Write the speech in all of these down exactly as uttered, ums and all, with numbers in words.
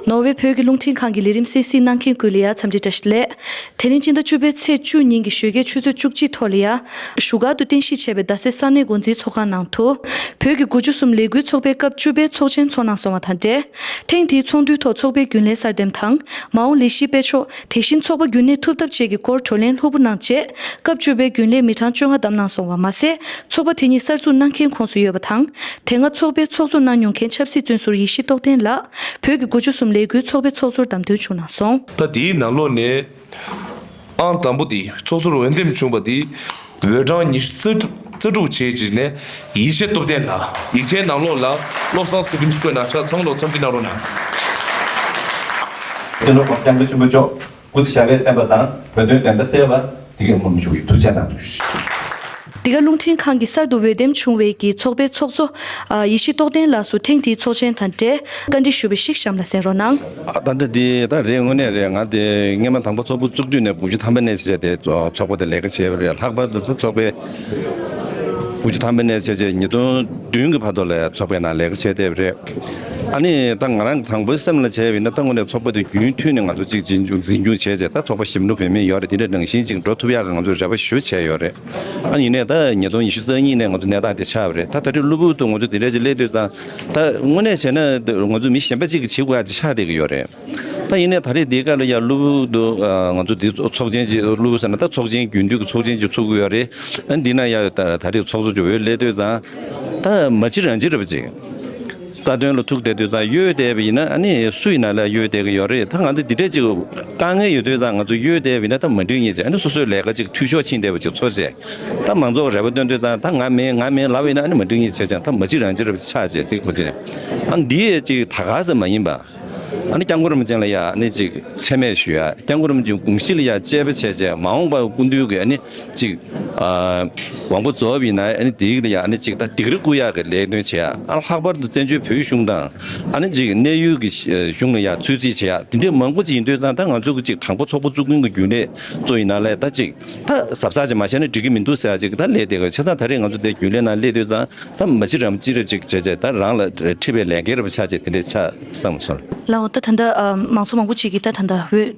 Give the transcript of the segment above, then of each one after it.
ནོར་ཝེ་བོད་ཀྱི་རླུང་འཕྲིན་ཁང་གི་ལས་རིམ་གསན་གཟིགས་གནང་མཁན་ཀུན་ལ་ཡང་འཚམས་འདྲི་བཀྲ་ཤིས་བདེ་ལེགས། དེ་རིང་སྤྱི་ཟླ་བཅུ་པའི་ཚེས་བཅུ་ཉིན་གྱི་ཞོགས་ཀའི་ཆུ་ཚོད་བཅུ་གཅིག་ཐོག་ལ་ཡང་བཞུགས་སྒར་དུ་རྟེན་གཞི་བྱས་པའི་རྡ་སའི་ས་གནས་འགོ་འཛིན་ཚོགས་ཁང་ནང་དུ། བོད་ཀྱི་དགུ་བཅུ་གསུམ་ལས་འགུལ་ཚོགས་པའི་སྐབས་བཅུ་པའི་ཚོགས་ཆེན་འཚོགས་གནང་སོང་བ་དང་འབྲེལ། ཐེངས་འདིའི་ཚོགས་འདུའི་ཐོག་ཚོགས་པའི་རྒྱུན་ལས་གསར་འདེམས་དང་། མ་འོངས་ལས་གཞིའི་དཔེ་ཕྱོགས། དེ་བཞིན་ཚོགས་པ་རྒྱུན་གནས་ཐུབ་ཐབས་བཅས་ཀྱི་སྐོར་བགྲོ་གླེང་ལྷུག་པོ་གནང་རྗེས། སྐབས་བཅུ་པའི་རྒྱུན་ལས་མི་གྲངས་བཅོ་ལྔ་བདམས་གནང་སོང་བ་མ་ཟད། ཚོགས་པ་དེ་ཉིད་གསར་འཛུགས་གནང་མཁན་ཁོངས་སུ་ཡོད་པ་དང་། དེ་སྔ་ཚོགས་པའི་ཚོགས་གཙོ་གནང་མྱོང་མཁན་ཆབ་སྲིད་བཙོན་ཟུར་ཡེ་ཤེས་རྟོགས་ལྡན་ལགས། བོད་ཀྱི་དགུ་བཅུ་གསུམ་ལས་འགུལ་ཚོགས་པའི་ཚོགས་ཟུར་བདམས་ཐོན་བྱུང་གནང་སོང་། ད་དེའི་ནང་ལོགས་ནས། ཨང་དང་པོ་དེ་ཚོགས་ཟུར་འོས་འདེམས་བྱུང་བ་དེ། འོས་གྲངས་ཉི་ཤུ་རྩ་དྲུག་བྱས་རྗེས་ནས་ཡེ་ཤེས་སྟོབས་ལྡན་ལགས། ཡིག་ཆའི་ནང་ལོགས་ལ་བློ་བཟང་ཚུལ་ཁྲིམས་སུ་བཀོད་གནང་ཆ་ཚང་ལོ་འཚམས་འདྲི་གནང་རོགས་གནང་། སྤྱི་ནོར་༸གོང་ས་༸སྐྱབས་མགོན་ཆེན་པོ་མཆོག་སྐུ་ཚེ་ཞབས་པད་བརྟན་པ་དང་བོད་དོན་བདེན་མཐའ་གསལ་བ་དེ་གའི་ངོམ་ཞུ་ཡི། ཐུགས་རྗེ་གནང་། འདི་ག་རླུང་འཕྲིན་ཁང་གི་གསར་དུ་འོས་འདེམས་བྱུང་བའི་གི་ཚོགས་པའི་ཚོགས་གཙོ། ཨ། ཡེ་ཤེས་རྟོགས་ལྡན་ལགས་སུ་ཐེངས་འདིའི་ཚོགས་ཆེན་དང་འབྲེལ་བཀའ་འདྲི་ཞུ་བའི་ཤིག་གཤམ་ལ་གསན་རོགས་གནང་། ཨ། ད་ལྟ་འདི་ད་རེད། དངོས་གནས་རེད། ང་དེ་སྔས་མ་དང་པོ་ཚོགས་པ་བཙུགས་དུས་ནས་དགུ་བཅུ་ཐམ་པ་ནས་བྱས་ཏེ་ཚོགས་པ་དེ་ལས་ཀ་བྱས་པ་རེད། ལྷག་པར་དུ་ད་ཚོགས་པའི་དགུ་བཅུ་ཐམ་པ་ནས་བྱས་རྗེས་ཉིས་སྟོང་བདུན་གྱི་བར་དུ་ལ་ཚོགས་པའི་ནང་ལས་ཀ་བྱས་བསྡད་པ་རེད། ཨ་ནི་ད་ང་རང་གི་དང་པོའི་སེམས་ལ་བྱས་པ་ཡིན་ན། ད་དངོས་གནས་ཚོགས་པ་དེ་རྒྱུན་མཐུད་ནས་ང་ཚོ་གཅིག་འཛིན་སྐྱོང་འཛིན་སྐྱོང་བྱས་རྗེས། ད་ཚོགས་པ་ཞིབ་འགྲོ་བོད་མི་ཡོད་རེད། དེ་འདྲ་ནང་བཞིན་ཅིག་འགྲོ་ཐུབ་ཡག་གི་ང་ཚོས་རེ་བ་ཞུ་བྱས་ཡོད་རེད། ཨ། ཡིན་ནའི་ད་ཉིས་སྟོང་ཉི་ཤུ་རྩ་གཉིས་ནས་ང་ཚོ་གནས་སྟངས་དེ་ཆགས་པ་རེད། ད་ད་རེས་གློ་བུར་དུ་ང་ཚོ་དེ་འདྲ་ཅིག་སླེབས་དུས་ཙང་། ད་དངོས་གནས་བྱས་ན་ང་ཚོ་མི་གཞན་པ་གཅིག་གིས་བྱེད་དགོས་ཡག་ཅིག་ཆགས་བསྡད་ཀྱི་ཡོད་རེད། ད་ཡིན་ནའི་ད་རེས་འདིའི་སྐབས་ལ་ཡ་གློ་བུར་དུ། ཨ། ང་ཚོ་འདི་ཚོགས་ཆེན་ཅིག། གློ་བུར་ཟེར་ན་ད་ཚོགས་ཆེན་རྒྱུན་མཐུད་ཀྱི་ཚོགས་ཆེན་ཅིག་ཚུགས་ཀྱི་ཡོད་རེད། ཨ། འདི་ན་ཡ་ད་ད་རེས་ཚོགས་གཙོ་ཇོ་བོས་སླེབས་དུས་ཙང་། ད་མ་གཅིག་རང་གཅིག་རེད་པ་ཅིག་རྩ་དོན་ལ་ཐུག་བསྡད་དུས་ཙང་གཡོལ་བསྡད་པ་ཡིན་ན། ཨ་ནི་སུ་ཡིན་ན་ལ་གཡོལ་བསྡད་ཀྱི་ཡོད་རེད། ད་ང་ཚོ་འདི་འདྲས་ཅིག་དཀའ་ངལ་ཡོད་དུས་ཙང་ང་ཚོ་གཡོལ་བསྡད་པ་ཡིན་ན་ད་མ་འགྲིག་ངེས་ཅིག་ཨ་ནི་སོ་སོའི་ལས་ཀ་ཅིག་འཐུས་ཤོར་ཕྱིན་བསྡད་པ་ཅིག་ཚོར་བྱས། ད་མང་ཚོགས་རེ་བ་བཏོན་དུས་ཙང་ད་ང་མིན་ང་མིན་ལབ་པ་ཡིན་ན། ཨ་ནི་མ་འགྲིག་ངེས་བྱས་ཙང་ད་མ་གཅིག་རང་གཅིག་རེད་པ་ཆགས་བྱས་དེ་གོ་དེ། ཨ། འདི་ཅིག་ད་ག་ཟེ་མ་ཡིན་པ། ཨ་ནི་སྐྱབས་མགོན་རིན་པོ་ཆེ་ལ་ཡ་ཨ་ནི་ཅིག་མཚན་སྨད་ཞུ་ཡ། སྐྱབས་མགོན་རིན་པོ་ཆེའི་དགོངས་གཞི་ལ་ཡ་དཔྱད་པ་བྱས་བྱས། མ་འོངས་པར་སྐུ་མདུན་གྱི་ཨ་ནི་ཅིག་ཨ། དབང་པོ་རྫོགས་པ་ཡིན་ན། ཨ་ནི་དེའི་ལ་ཡ་ཨ་ནི་ཅིག་ད་སྡིགས་ར་བསྐུལ་ཡག་གི་ལས་དོན་བྱེད་ཡ། ཨ། ལྷག་པར་དུ་བཙན་བྱོལ་བོད་གཞུང་དང་། ཨ་ནི་ཅིག་གནས་ཡུལ་གྱི་གཞུང་ལ་ཡ་ཚུད་རྩིས་བྱེད་ཡ། དེ་འདྲའི་མང་པོ་ཅིག་ཡིན་དུས་ཙང་ད་ང་ཚོ་གི་ཅིག་དང་པོ་ཚོགས་པ་བཙུགས་མཁན་གྱི་རྒྱུན་ལས་ཚོ་ཡིན་ན་ལས། ད་ཅིག་ད་གཟབ་གཟབ་ཅིག་མ་བྱས་ན་འགྲིག་གི་མི་འདུག་ཟེར་ཡ་ཅིག་ད་སླེབས་བསྡད་ཀྱི། བྱས་ཙང་ད་རེས་ང་ཚོ་དེ་རྒྱུན་ལས་ནང་སླེབས་དུས་ཙང་། ད་མ་གཅིག་རང་གཅིག་རེད་པ་ཅིག་བྱས་བྱས། ད་རང་ལ་འཁྲི་བའི་ལས་འགན་རེད་པ་ཆགས་བྱས། དེ་འདྲས་ཆགས་བསམ་སོང་། ལགས་འོ། ད་ད་ལྟ། ཨ། མང་ཚོགས་མང་པོ་ཅིག་གིས་ད་ད་ལྟ་འོས་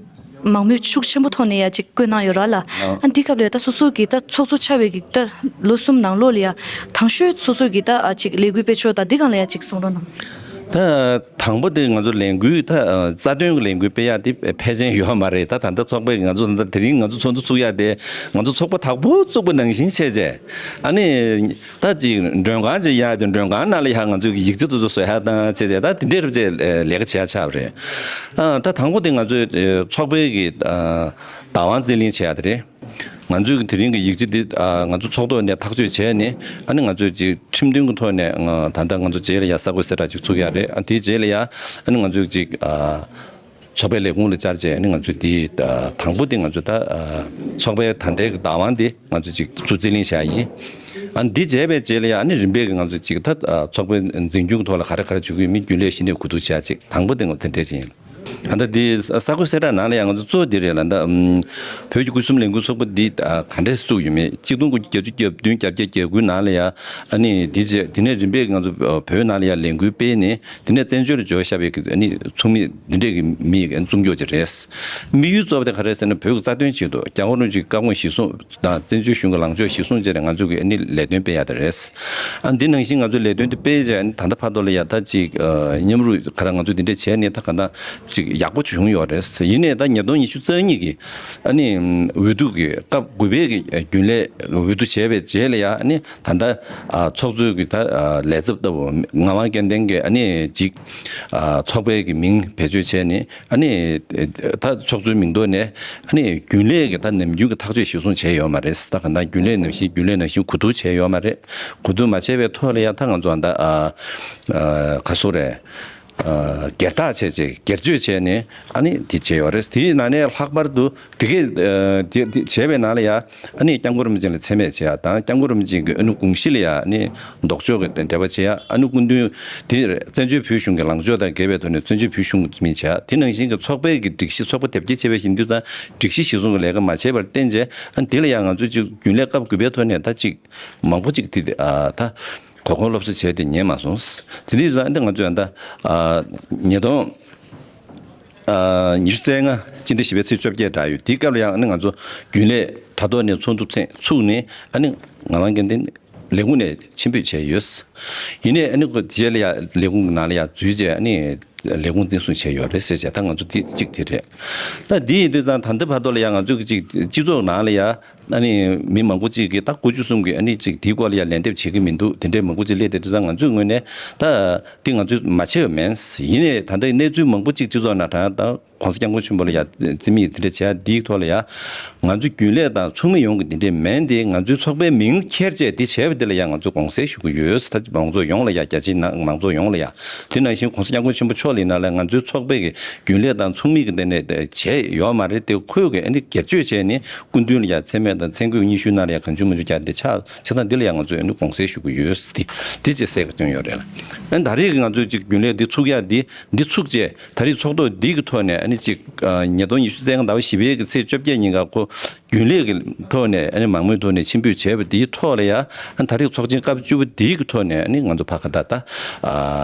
མང་མོས་ཤུགས་ཆེན་པོ་ཐོག་ནས་ཡ་ཅིག་བསྐོས་གནང་ཡོད་ར་ལགས། ཨ། འདི་སྐབས་ལ་ད་སོ་སོ་གི་ད་ཚོགས་གཙོ་ཆགས་པའི་གི་ད་ལོ་གསུམ་ནང་ལོགས་ལ་ཡ་དང་ཤོས་སོ་སོ་གི་ད། ཨ། ཅིག་ལས་འགུལ་སྤེལ་ཕྱོགས་ད་འདི་སྒང་ལ་ཡ་ཅིག་གསུང་རོགས་གནང་། ད་དང་པོ་དེ་ང་ཚོ་ལས་འགུལ་ད། ཨ། རྩ་དོན་གྱི་ལས་འགུལ་སྤེལ་ཡ་དེ་ཕལ་ཆེར་ཡོད་མ་རེད། ད་ད་ལྟ་ཚོགས་པའི་ང་ཚོ་ད་ལྟ་དེ་རིང་ང་ཚོ་ཚོགས་འདུ་ཚུགས་ཡ་དེ་ང་ཚོ་ཚོགས་པ་དང་པོ་བཙུགས་པ་ནང་བཞིན་བྱས་བྱས། ཨ་ནི། ད་ཅིག་མགྲོན་ཁང་ཅིག་ཡ་ཅིག་མགྲོན་ཁང་ནང་ལ་ཡ་ང་ཚོས་ཀྱི་ཡིག་ཆ་དེ་ཚོ་བཟོ་ཡ་དང་བྱས་བྱས། ད་དེ་འདྲས་རུ་བྱས་ལས་ཀ་བྱེད་ཡ་ཆགས་པ་རེད། ཨ། ད་དང་པོ་དེ་ང་ཚོས་ཚོགས་པའི་གི། ཨ། བདག་དབང་རྩིས་ལེན་བྱེད་ཡ་དེ་རེད། ང་ཚོས་ཀྱི་དེ་རིང་གི་ཡིག་ཆ་འདི། ཨ། ང་ཚོ་ཚོགས་ཐོག་ནས་ཐག་གཅོད་བྱས་ནས། ཨ་ནི་ང་ཚོས་ཅིག་ཁྲིམས་མཐུན་གྱི་ཐོག་ནས། ཨ། ད་ལྟ་ང་ཚོ་རྗེས་ལ་ཡ་གསར་འགོད་གསལ་བསྒྲགས་ཅིག་ཚུགས་ཡ་རེད། ཨ། དེའི་རྗེས་ལ་ཡ་ཨ་ནི་ང་ཚོས་ཅིག་ཨ། ཚོགས་པའི་ལས་ཁུངས་ལ་བཅར་བྱས། ཨ་ནི་ང་ཚོས་འདི། ཨ། དང་པོ་འདི་ང་ཚོས་ད། ཨ། ཚོགས་པའི་ད་ལྟའི་གི་བདག་དབང་འདི་ང་ཚོས་ཅིག་ཚུར་རྩིས་ལེན་བྱས་ཡིན། ཨ། འདི་བྱས་པའི་རྗེས་ལ་ཡ་ཨ་ནི་རིམ་པས་ཀྱི་ང་ཚོས་ཅིག་ད། ཨ། ཚོགས་པའི་འཛིན་སྐྱོང་གི་ཐོག་ལ་ག་རེ་ག་རེ་བྱེད་དགོས་མིན་རྒྱུན་ལས་གཞི་ནས་གོ་བསྡུར་བྱས། ཅིག་དང་པོ་འདི་ང་ཚོས་དེ་འདྲས་ཅིག་ཡིན། ཨ། ད་འདི་གསར་འགོད་གསལ་བསྒྲགས་ནང་ལ་ཡ་ང་ཚོ་གཙོ་བོ་འདི་རེད་ལ། ད། ཨམ། བོད་ཀྱི་དགུ་གསུམ་ལས་འགུལ་ཚོགས་པ་འདི། ཨ། ག་འདྲས་བཙུགས་ཡོད་མེད། གཅིག་སྟོང་དགུ་བརྒྱ་བརྒྱད་ཅུ་གྱ་བདུན་གྱ་བརྒྱད་གྱ་དགུ་ནང་ལ་ཡ། ཨ་ནི་འདི་བྱས། དེ་ནས་རིམ་པས་ང་ཚོ་བོད་ནང་ལ་ཡ་ལས་འགུལ་སྤེལ་ནས། དེ་ནས་བཙན་བྱོལ་ལ་འབྱོར་བཞག་པའི་གི་ཨ་ནི་ཚོགས་མི་འདི་འདྲས་ཀྱི་མི་ཡི་བཙུགས་འཇོག་ཅིག་རེད། དམིགས་ཡུལ་གཙོ་བོ་དེ་ག་རེ་ཟེར་ན། བོད་ཀྱི་རྩ་དོན་ཆེད་དུ། སྐྱབས་མགོན་རིན་པོ་ཆེའི་བཀའ་དགོངས་གཞིར་བཟུང་དང་བཙན་བྱོལ་གཞུང་གི་ལངས་ཕྱོགས་གཞིར་བཟུང་བྱས་ནས་ང་ཚོ་གི་ཨ་ནི་ལས་དོན་སྤེལ་ཡ་དེ་རེད། ཨ། འདི་ནང་བཞིན་ང་ཚོའི་ལས་དོན་དེ་སྤེལ་བྱས། ཨ་ནི་ད་ལྟ་བར་དུ་ལ་ཡ་ད་ཅིག་ཨ། མཉམ་རུབ་ག་རེ་ང་ཚོས་འདི་འདྲས་བྱས་ནས་ད་ག་ད་ཅིག་ཡག་པོ་བྱུང་ཡོད་རེད། ཡིན་ནའི་ད་ཉིས་སྟོང་ཉི་ཤུ་རྩ་གཉིས་ཀྱི་ཨ་ནི་འོས་བསྡུ་གི་སྐབས་དགུ་པའི་གི་རྒྱུན་ལས་འོས་བསྡུ་བྱས་པའི་རྗེས་ལ་ཡ། ཨ་ནི་ད་ལྟ། ཨ། ཚོགས་གཙོའི་གི་ད། ཨ། ལས་ཚབ་ལྟ་བུ་ངག་དབང་སྐལ་ལྡན་གྱིས་ཨ་ནི་ཅིག་ཨ། ཚོགས་པའི་གི་མིང་བེད་སྤྱོད་བྱས་ནས། ཨ་ནི་ད་ཚོགས་གཙོའི་མིང་ཐོག་ནས། ཨ་ནི་རྒྱུན་ལས་ཀྱི་ད་ནམ་རྒྱུན་གྱི་ཐག་གཅོད་གཞིར་བཟུང་བྱས་ཡོད་མ་རེད། ད་ག་ད་རྒྱུན་ལས་ནང་བཞིན་རྒྱུན་ལས་ནང་བཞིན་གོ་བསྡུར་བྱས་ཡོད་མ་རེད། གོ་བསྡུར་མ་བྱས་པའི་ཐོག་ལ་ཡ་ད་ང་ཚོ་ད། ཨ། ཨ། ག་སོ་རེད། ཨ། སྒེར་བདག་བྱས་བྱས་སྒེར་གཅོད་བྱས་ནས། ཨ་ནི་དེ་བྱས་ཡོད་རེད། དེའི་ནང་ནས་ལྷག་པར་དུ་དེ་གས། ཨ། དེ་དེ་བྱས་པའི་ནང་ལ་ཡ། ཨ་ནི་སྐྱབས་མགོན་རིན་པོ་ཆེ་ལ་མཚན་སྨད་བྱེད་ཡ་དང་། སྐྱབས་མགོན་རིན་པོ་ཆེ་གི་ཨ་ནི་དགོངས་གཞི་ལ་ཡ་ཨ་ནི་ལྡོག་ཕྱོགས་ཀྱི་འབྲེལ་བ་བྱེད་ཡ། ཨ་ནི་སྐུ་མདུན་དེ་བཙན་བྱོལ་བོད་གཞུང་གི་ལངས་ཕྱོགས་དང་འགལ་བའི་ཐོག་ནས་བཙན་བྱོལ་བོད་གཞུང་གི་མི་བྱེད་ཡ། དེ་ནང་བཞིན་གྱི་ཚོགས་པའི་གི་སྒྲིག་གཞི། ཚོགས་པ་དེབ་སྐྱེལ་བྱས་པ་ཡིན་དུས་ཙང་། སྒྲིག་གཞི་གཞིར་བཟུང་གི་ལས་ཀ་མ་བྱས་པར་བརྟེན་བྱས། ཨ་ནི་དེ་ལ་ཡ་ང་ཚོས་ཅིག་རྒྱུན་ལས་སྐབས་དགུ་པའི་ཐོག་ནས་ད་ཅིག་མང་པོ་ཅིག་དེ། ཨ། ད་གོ་སྐོན་སློབ་གསོ་བྱས་ཏེ་ཉན་མ་སོང་། དེ་དུས་ཙང་འདི་ང་ཚོས་ད། ཨ། ཉིས་སྟོང་ ཉི་ཤུ་རྩ་ལྔ་སྤྱི་ཟླ་བཞི་པའི་ཚེས་བཅོ་བརྒྱད་འདྲ་ཡོད། དེའི་སྐབས་ལ་ཡང་ཨ་ནི་ང་ཚོ་རྒྱུན་ལས་དྲ་ཐོག་ནས་ཚོགས་འདུ་ཚུགས་ནས་ཨ་ནི་ང་རང་གི་འདི་ལས་ཁུངས་ནས་ཕྱིར་འབུད་བྱས་ཡོད། ཡིན་ནའི་ཨ་ནི་རྗེས་ལ་ཡང་ལས་ཁུངས་ཀྱི་ནང་ལ་ཡང་འཛུལ་བྱས་ཨ་ནི་ལས་ཁུངས་འཛིན་བཟུང་བྱས་ཡོད་རེད་ཟེར་བྱས། ད་ང་ཚོ་འདི་གཅིག་དེ་རེད། ད་འདི་ཡིན་དུས་ཙང་ད་ལྟ་བར་དུ་ལ་ཡང་ང་ཚོས་གཅིག་སྤྱི་ཚོགས་ནང་ལ་ཡང་ཨ་ནི་མི་མང་པོ་གཅིག་གིས་ད་དགུ་བཅུ་གསུམ་གྱི་ཨ་ནི་གཅིག་དེའི་སྐོར་ལ་ཡང་ལན་འདེབས་བྱེད་ཀྱི་མི་འདུག་དེ་འདྲའི་མང་པོ་གཅིག་སླེབས་བསྡད་དུས་ཙང་ང་ཚོའི་ངོས་ནས་ད་འདི་ང་ཚོས་མ་བྱས་པ་མིན། ཡིན་ནའི་ད་ལྟ་གནས་ཚུལ་མང་པོ་གཅིག་སྤྱི་ཚོགས་ནང་དྲངས་ད་༸གོང་ས་༸སྐྱབས་མགོན་ཆེན་པོ་ལ་ཡང་རྩིས་མེད་དེ་འདྲ་བྱས་འདིའི་ཐོག་ལ་ཡང་ང་ཚོ་རྒྱུན་ལས་དང་ཚོགས་མི་ཡོངས་ཀྱི་འདི་འདྲའི་མིན་ཏེ། ང་ཚོའི་ཚོགས་པའི་མིང་འཁྱེར་བྱས་འདི་བྱས་པ་འདི་ལ་ཡང་ང་ཚོས་དགོངས་སེལ་ཞུ་གི་ཡོད། ད་མང་ཚོགས་ཡོངས་ལ་ཡང་། རྒྱ་ཆེའི་ནང་མང་ཚོགས་ཡོངས་ལ་ཡང་། དེ་ནང་བཞིན་༸གོང་ས་༸སྐྱབས་མགོན་ཆེན་པོ་མཆོག་ལ་ཡིན་ན་ལ་ང་ཚོའི་ཚོགས་པའི་གི་རྒྱུན་ལས་དང་ཚོགས་མི་གི་སྟེང་ནས་བྱས་ཡོད་མ་རེད་དེ། ཁོས་གི་ཨ་ནི་སྒེར་གཅོད་བྱས་ནས་སྐུ་མདུན་ལ་ཡང་མཚན་སྨད་དང་མཚན་བཀོད་ཉི་ཤུ་ནང་ལ་ཡང་གང་བྱུང་མང་བྱུང་རྒྱག་འདི་ཆགས་བྱས་ཙང་འདི་ལ་ཡང་ང་ཚོས་ཨ་ནི་དགོངས་སེལ་ཞུ་གི་ཡོད། འདི་འདི་ཅེས་གསལ་ག་བཏོན་ཡོད་རེད་ལ། ཨ་ནི་ད་རེས་ཀྱི་ང་ཚོས་ཅིག་རྒྱུན་ལས་འདི་ཚུགས་ཡག་འདི་འདི་ཚུགས་བྱས། ད་རེས་ཚོགས་ཐོག་འདིའི་གི་ཐོག་ནས་ཨ་ནི་ཅིག་ཉིས་སྟོང་ཉི་ཤུ་རྩ་ལྔ་ཟླ་བ་བཞི་པའི་གི་ཚེས་བཅོ་བརྒྱད་ཉིན་ཀ་ཁོ་རྒྱུན་ལས་ཀྱི་ཐོག་ནས་ཨ་ནི་མང་མོས་ཐོག་ནས་ཕྱིར་འབུད་བྱས་པ་འདིའི་ཐོག་ལ་ཡང་ཨ་ད་རེས་ཚོགས་ཆེན་སྐབས་བཅུ་པ་འདིའི་གི་ཐོག་ནས་ཨ་ནི་ང་ཚོ་ཕ་ག་ད་ད་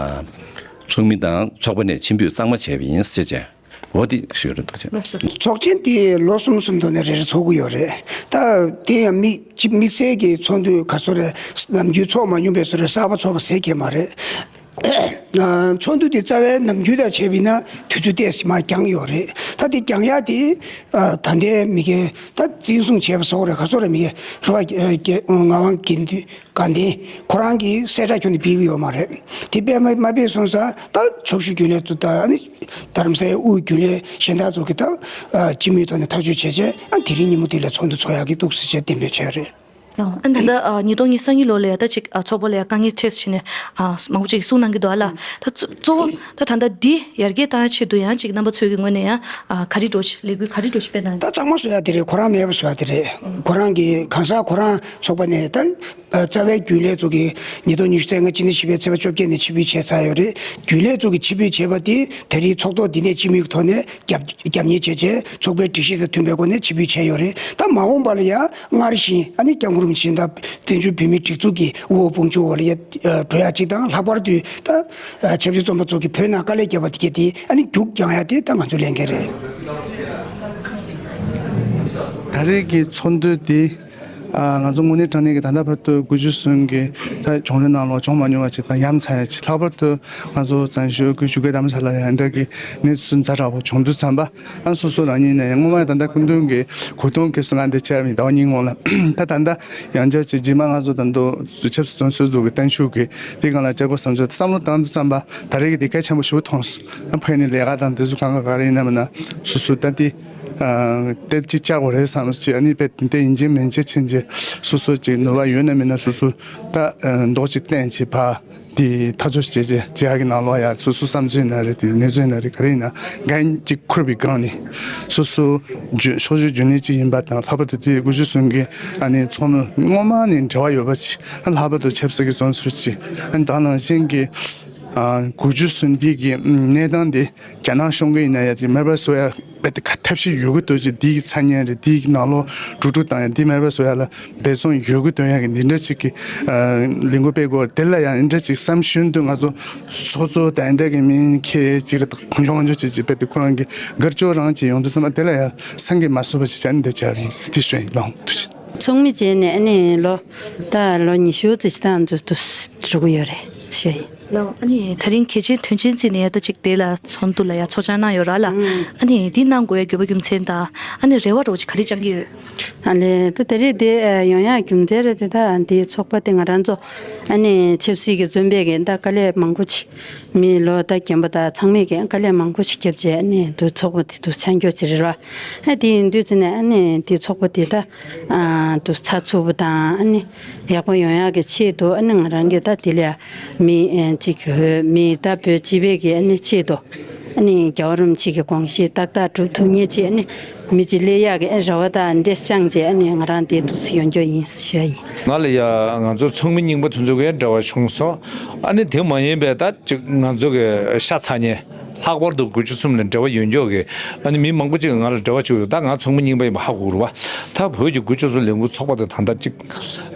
ཚོགས་མི་དང་ཚོགས་པ་ནས་ཕྱིར་འབུད་གཙང་མ་བྱས་པ་ཡིན་ཟེར་བྱས། འོ་དེ་ཞུ་རེ་འདུག་ཅེས། ཚོགས་ཆེན་དེ་ལོ་གསུམ་གསུམ་ཐོག་ནས་རེ་རེ་ཚོགས་ཀྱི་ཡོད་རེད། ད་དེ་ཡང་དམིགས་དམིགས་བསལ་གྱི་ཚོགས་འདུ་ག་ཚོད་རེད། ནམ་རྒྱུན་ཚོགས་མ་མྱོང་པའི་བཟོ་འདྲ་གསར་པ་ཚོགས་པ་ཟེར་གྱི་མ་རེད། ཚོགས་འདུ་དེ་རྩ་བའི་ནམ་རྒྱུན་དང་བྱས་པ་ཡིན་ན་དུས་ཚོད་ཏོག་ཙམ་མར་འགྱངས་ཡོད་རེད། ད་དེ་འགྱངས་ཡག་དེ་ད་ལྟའི་མི་སྒེར་ད་འཛིན་བཟུང་བྱས་པ་སོགས་རེད། ག་ཚོད་རེད། མི་སྒེར་རེད་བ། ངག་དབང་དགེ་འདུན་དགའ་ལྡན་ཁོ་རང་གིས་གསལ་བསྒྲགས་ཁྱོན་ནས་སྤེལ་གྱི་ཡོད་མ་རེད། དེ་སྤེལ་མ་མ་སྤེལ་སོང་ཙང་ད་ཕྱོགས་བཞུགས་རྒྱུན་ལས་ཚོ་དང་ཨ་ནི་རྡ་རམ་ས་ལའི་དབུས་རྒྱུན་ལས་གཞན་དག་ཚོ་གིས་ད་སྤྱི་མོས་ཐོག་ནས་ཐག་གཅོད་བྱས་བྱས་ཨ་དེ་རིང་ཉིན་མོ་དེ་ལ་ཚོགས་འདུ་ཚོགས་ཡག་གི་འདུག་ཟེར་བྱས་གཏན་འབེབས་བྱས་རེད། ཨ་ད་ལྟ་ཉིས་སྟོང་ཉི་ཤུ་རྩ་གཉིས་ལོ་ལ་ཡ་ད་ཅིག་ཚོགས་པ་ལ་ཡ་དཀའ་ངལ་འཕྲད་ཟེར་ནས་མང་པོ་ཅིག་གསུངས་གནང་གི་འདུག་ཨ་ལ། ད་གཙོ་བོ་ད་ད་ལྟ་འདི་ཡར་རྒྱས་བཏང་ཡག་ཆེད་དུ་ཡང་ཅིག་རྣམ་པ་ཚོའི་གི་ངོས་ནས་ཡང་ག་རེ་འགྲོ་ལས་འགུལ་ག་རེ་འགྲོ་ཞིག་སྤེལ་གནང་། ད་གཙང་མ་བཟོ་ཡག་དེ་རེད། ཁོ་རང་མེད་པ་བཟོ་ཡག་དེ་རེད། ཁོ་རང་གི་གང་ཟག་ཁོ་རང་ཚོགས་པ་ནས་ད་རྩ་བའི་རྒྱུན་ལས་ཚོ་གིས་ཉིས་སྟོང་ཉི་ཤུ་རྩ་ལྔ་སྤྱི་ཟླ་བཞི་པའི་ཚེས་པ་བཅོ་བརྒྱད་ནས་ཕྱིར་འབུད་བྱས་ཚར་ཡོད་རེད། རྒྱུན་ལས་ཚོ་གིས་ཕྱིར་འབུད་བྱས་པ་དེ་ད་རེས་ཚོགས་ཐོག་འདི་ནས་སྤྱི་མོས་ཀྱི་ཐོག་ནས་རྒྱབ་རྒྱབ་གཉེར་བྱས་བྱས་ཚོགས་པའི་སྒྲིག་གཞི་དང་མཐུན་པའི་སྒོ་ནས་ཕྱིར་འབུད་བྱས་ཡོད་རེད། ད་མ་འོངས་པ་ལ་ཡང་སྔར་བཞིན་ཨ་ནི་སྐྱབས་མགོན་རིན་པོ་ཆེ་དང་བཙན་བྱོལ་བོད་མིའི་སྒྲིག་འཛུགས་ཀྱི་དབུ་འོག་དཔུང་འཇོག་འོག་ལ་ཡ་འགྲོ་ཡག་ཅིག་དང་། ལྷག་པར་དུ་ད་ཆབ་སྲིད་བཙོན་པ་ཚོ་གིས་བོད་ནང་དཀའ་ལས་བརྒྱབ་པ་དེ་གས་དེ་ཨ་ནི་རྒྱུགས་རྒྱག་ཡག་དེ་ད་ང་ཚོའི་ལས་འགན་རེད། ད་རེས་ཀྱི་ཚོགས་འདུ་འདི་ང་ཚོ་དངོས་གནས་དྲང་གནས་ཀྱི་ད་ལྟ་བར་དུ་དགུ་བཅུ་གསུམ་གྱི་ད་བྱུང་རིམ་ནང་ལོགས་བྱུང་མ་མྱོང་བ་ཅིག་དང་ཡ་མཚན་ཡག་ཅིག་ལྷག་པར་དུ་ང་ཚོ་བཙན་བྱོལ་གྱི་བཞུགས་སྒར་རྡ་རམ་ས་ལ་ཡང་འདྲ་གི་གནས་ཚུལ་ཛ་དྲག་པོ་བྱུང་དུས་ཙམ་པ། ཨ་སོ་སོ་རང་ཉིད་ནས་སྔོན་མ་ད་ལྟ་སྐུ་མདུན་གྱི་གོ་སྟོན་གྱི་སུ་ང་འདི་བཅར་མི་ཟླ་བ་གཉིས་སྔོན་ལ་ད་ད་ལྟ་ཡང་བསྐྱར་ཅིག་རྗེས་མ་ང་ཚོ་ད་དུང་ཆབ་སྲིད་བཙོན་ཟུར་ཚོ་གི་བརྟན་བཞུགས་ཀྱི་དེ་སྒང་ལ་བཅར་དགོས་བསམ་ཚུལ་བསམ་བློ་བཏང་དུས་ཙམ་པ་ད་རེས་ཀྱི་དེ་གལ་ཆེན་པོ་ཞེ་པོ་མཐོང་སོང་། ཨ་ཕ་གི་ནས་ལས་ཀ་དང་དེ་ཚོ་གང་ག་ག་རེ་ཡིན་ན་མིན་ན་སོ་སོ་ད་དེ་ཨ་དེ་ཅིག་བཅར་དགོས་རེད་བསམ་ཅིག་ཨ་ནི་དཔེ་དེ་ཡིན་གཅིག་མིན་གཅིག་ཕྱིན་ཅིག་སོ་སོ་ཅིག་ནུས་པ་ཡོད་ན་མེད་ན་སོ་སོ་ད་མདོག་ཅིག་བསྟན་ཅིག་ཕ། དེ་ཐག་གཅོད་བྱས་རྗེས་རྒྱ་གི་ནང་ལོགས་ཡ་སོ་སོ་བསམ་ཚུལ་ཡིན་ན་རེད། དེ་གནས་ཚུལ་ཡིན་ན་རེད། ག་རེ་ཡིན་ན་འགན་གཅིག་འཁུར་བའི་སྒང་ནས་སོ་སོ་རྒྱུན་ཕྱོགས་བཞུགས་རྒྱུན་ལས་གཅིག་ཡིན་པ་དང་། ལྷག་པར་དུ་དེ་དགུ་བཅུ་གསུམ་གྱི་ཨ་ནི་ཚོགས་མི་སྔོན་མ་ནས་འབྲེལ་བ་ཡོད་པ་ཅིག་ལྷག་པར་དུ་ཆབ་སྲིད་ཀྱི་བཙོན་ཟུར་ཅིག་ཨ་ནི་ད་ནང་བཞིན་གྱི་ཨ་དགུ་བཅུ་གསུམ་འདི་གི་གནས་སྟངས་དེ་རྒྱ་ནག་གཞུང་གི་ཡིན་ན་ཡ་དེ་མེད་པ་བཟོ་ཡ་དཔེ་དེ་ག་ཐབས་ཤེས་ཡོད་གི་འདུག་ཅེས། འདི་གི་ཚ་ཉེན་རེད། འདི་གི་ནང་ལོགས་འགྲོ་དཀྲུག་བཏང་ཡ་འདི་མེད་པ་བཟོ་ཡ་ལ་འབད་བརྩོན་ཡོད་གི་འདོན་ཡ་གི་འདི་འདྲ་ཅིག་གི་ལས་འགུལ་སྤེལ་དགོས། དེ་ལ་ཡང་འདི་འདྲ་ཅིག་བསམ་ཤུལ་དུ་ང་ཚོ་ཚོགས་གཙོ་དང་འདྲ་གི་མིང་ཁྱེར་ཅིག་གི་གང་བྱུང་མང་བྱུང་ཅིག་ཅིག་དཔེ་དེ་ཁོ་རང་གི་སྒེར་གཅོད་རང་ཅིག་ཡོང་དུས་ཙམ་པ་དེ་ལ་ཡང་བསམ་གྱིས་མ་ཚུགས་པ་ཅིག་བྱས་ནས་འདི་བྱས་རེད། འདི་ཞུ་ཡིན་ལགས། ཐུགས་རྗེ་ཆེ། ཚོགས་མི་བྱས་ནས་ཨ་ནི་ལོ་ད་ལོ་ཉི་ཤུ་ཙམ་ཞིག་ད་འདུག་འདུག་འགྲོ་གི་ཡོད་རེད་ཞུ་ཡིན། ལགས། ཨ་ནི་ད་རིང་གལ་ཆེའི་དོན་ཆེན་བརྩིས་ནས་ད་ཅིག་དེ་ལ་ཚོགས་འདུ་ལ་ཡ་ཚོགས་བཅར་གནང་ཡོད་ར་ལགས། ཨ་ནི་འདི་གནང་དགོས་ཡ་དགོས་པ་རྒྱུ་མཚན་དང་ཨ་ནི་རེ་བ་རོགས་ཅིག་ག་རེ་བཅང་གི་ཡོད། ཨ་ལས་ད་ད་རེས་དེ་ཡོང་ཡ་རྒྱུ་མཚན་རེད་དེ། ད་འདི་ཚོགས་པ་དེ་ང་རང་ཚོ་ཨ་ནི་ཆབ་སྲིད་ཀྱི་བཙོན་པའི་གི་ད་དཀའ་ལས་མང་པོ་ཅིག་མི་ལོ་ད་རྒན་པ་དང་ཚང་མས་ཀྱི་དཀའ་ལས་མང་པོ་ཞིག་བརྒྱབ་བྱས་ནས་འདུག་ཚོགས་པ་དེ་འདུག་ཆ་འཇོག་བྱེད་རེད་བ། ཨ་དེ་ཡིན་དུས་ཙི་ནས་ཨ་ནི་དེ་ཚོགས་པ་དེ་ད་ཨ་འདུག་ཚགས་ཚུད་པོ་དང་ཨ་ནི་ཡག་པོ་ཡོང་ཡག་གི་ཆེད་དུ་ཨ་ནི་ང་རང་གི་ད་དེ་ལ་མི་ཨ་གཅིག་གི་མི་ད་བོད་སྤྱི་པའི་གི་ཨ་ནི་ཆེད་དུ་ཨ་ནི་རྒྱལ་བ་རིན་པོ་ཆེ་གི་དགོངས་བཞེད་ཏག་ཏག་སྒྲུབ་ཐུབ་མཁན་ཅིག་ཨ་ནི་མི་གཅིག་སླེབས་ཡག་གི་ཨ་རེ་བ་དང་འདྲེ་བཤངས་བྱས་ཨ་ནི་ང་རང་དེ་འདུག་སེ་ཡོང་རྒྱུ་ཡིན་ཞུ་ཡ་ཡིན། ང་ལ་ཡ་ང་ཚོ་ཚོགས་མི་རྙིང་པ་དེ་ཚོ་གི་འབྲེལ་བ་བྱུང་སོང་། ཨ་ནི་དེ་མ་ཡིན་པའི་ད་ཅིག་ང་ཚོ་གི་ཤ་ཚ་ཉེ་ལྷག་པར་དུ་དགུ་བཅུ་གསུམ་ལ་འབྲེལ་བ་ཡོད་མཁན་གྱི་ཨ་ནི་མི་མང་པོ་ཅིག་གིས་ང་ལ་འབྲེལ་བ་བྱུང་ཡོད། ད་ང་ཚོགས་མི་རྙིང་པ་ཡིན་པ་ཧ་གོ་གི་རེད་བ། ད་བོད་ཀྱི་དགུ་བཅུ་གསུམ་ལས་འགུལ་ཚོགས་པ་དེ་ད་ལྟ་ཅིག་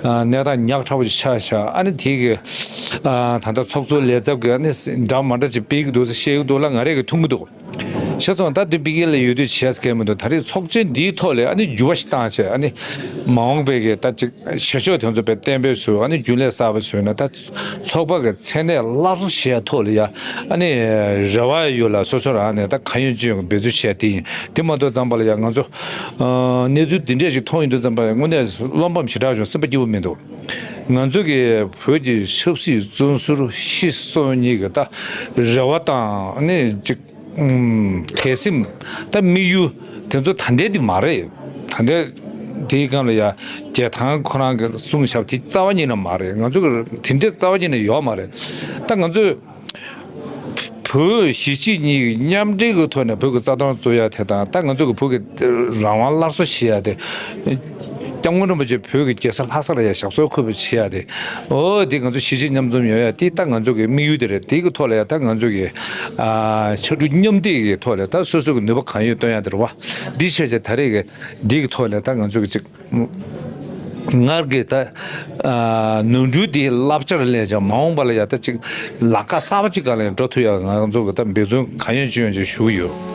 གནས་སྟངས་ཉག་ཕྲ་བོ་ཅིག་ཆགས་ཤག་ཨ་ནི་དེ་གི་ད་ལྟ་ཚོགས་གཙོ་ལས་ཚབ་ཀྱིས་ཨ་ནི་འདྲ་མ་འདྲ་ཅིག་སྤེལ་གྱི་འདུག་ཟེར་བཤད་ཀྱི་འདུག་ལ། ང་རང་གིས་མཐོང་གི་འདུག་ཤེས་སོང་། ད་དེ་པི་ཀི་ལ་ཡོད་དུས་བྱས་སྐད་མི་འདུག་ད་རེས་ཚོགས་ཆེན་འདིའི་ཐོག་ལ་ཨ་ནི་འགྱུར་བ་ཞིག་བཏང་བྱས། ཨ་ནི་མ་འོངས་པའི་གི་ད་ཅིག་བྱེད་ཕྱོགས་དེ་ཚོ་དཔེ་གཏན་འབེབས་བཟོས། ཨ་ནི་རྒྱུན་ལས་གསར་པ་བཟོས་ན་ད་ཚོགས་པ་གི་མཚན་གནས་སླར་གསོ་བྱེད་ཡ་ཐོག་ལ་ཡ་ཨ་ནི་རེ་བ་ཡོད་ལ། སོ་སོ་རང་ནས་ད་གང་ཡོད་ཅི་ཡོད་འབད་རྩོལ་བྱས་དེ་ཡིན། དེ་མ་གཏོགས་ཙམ་པ་ལ་ཡ་ང་ཚོ་ཨ་གནས་ཚུལ་འདི་འདྲས་ཞིག་མཐོང་ཡོང་དུས་ཙམ་པ་ལ་དངོས་གནས་བློ་ཕམ་ཞེ་དྲག་བྱུང་། སེམས་པ་སྐྱིད་པོ་མི་འདུག་ང་ཚོ་གི་བོད་ཀྱི་ཆབ་སྲིད་བཙོན་ཟུར་ཤི་གསོན་གཉིས་ཀྱི་ད་རེ་བ་དང་ཨ་ནི་ཅིག་ཨུམ། དད་སེམས་དང་དམིགས་ཡུལ་དེ་ཚོ་ད་ལྟའི་དེ་མ་རེད། ད་ལྟའི་དེའི་སྒང་ལ་ཡ་རྒྱལ་ཐང་ཁོ་རང་གི་གསུང་བཞག་དེ་རྩ་བ་ཉིད་ནས་མ་རེད། ང་ཚོ་གི་དེ་འདྲའི་རྩ་བ་ཉིད་ནས་ཡོད་མ་རེད། ད་ང་ཚོས་བོད་གཞིས་བྱེས་གཉིས་ཀྱི་མཉམ་འབྲེལ་གྱི་ཐོག་ནས་བོད་ཀྱི་རྩ་དོན་རྩོད་ཡ་དེ་དང་། ད་ང་ཚོ་གི་བོད་ཀྱི་རང་དབང་སླར་གསོ་བྱེད་ཡ་དེ། སྐྱབས་མགོན་རིན་པོ་ཆེ་བོད་ཀྱི་རྒྱལ་ས་ལྷ་ས་ལ་ཡ་ཞབས་སོར་འཁོད་པ་བྱེད་ཡ་དེ། འོ་དེ་ང་ཚོ་གཞིས་བྱེས་མཉམ་འཛོམས་ཡོང་ཡ་དེ་ད་ང་ཚོ་གི་དམིགས་ཡུལ་དེ་རེད། དེ་གི་ཐོག་ལ་ཡ་ད་ང་ཚོ་གི་ཨ་ཕྱར་གྲུ་མཉམ་འདེགས་ཀྱི་ཐོག་ལ་ད་སོ་སོ་གི་ནུས་པ་གང་ཡོད་བཏོན་ཡ་དེ་རེད་བ། འདི་བྱས་བྱས་ད་རེས་ཀྱི་འདི་གི་ཐོག་ལ་ད་ང་ཚོ་གི་ཅིག་སྔར་གྱི་ད་ཨ་ནོར་འཁྲུལ་དེ་བསླབ་བྱར་ལེན་ཅིང་། མ་འོངས་པ་ལ་ཡ་ད་ཅིག་ལམ་ཁ་གསར་པ་ཅིག་སྒང་ལ་འགྲོ་ཐུབ་ཡ་ང་ཚོ་གི་ད་འབད་བརྩོན་གང་ཡོད་ཅི་ཡོད་ཅིག་ཞུ་གི་ཡོད།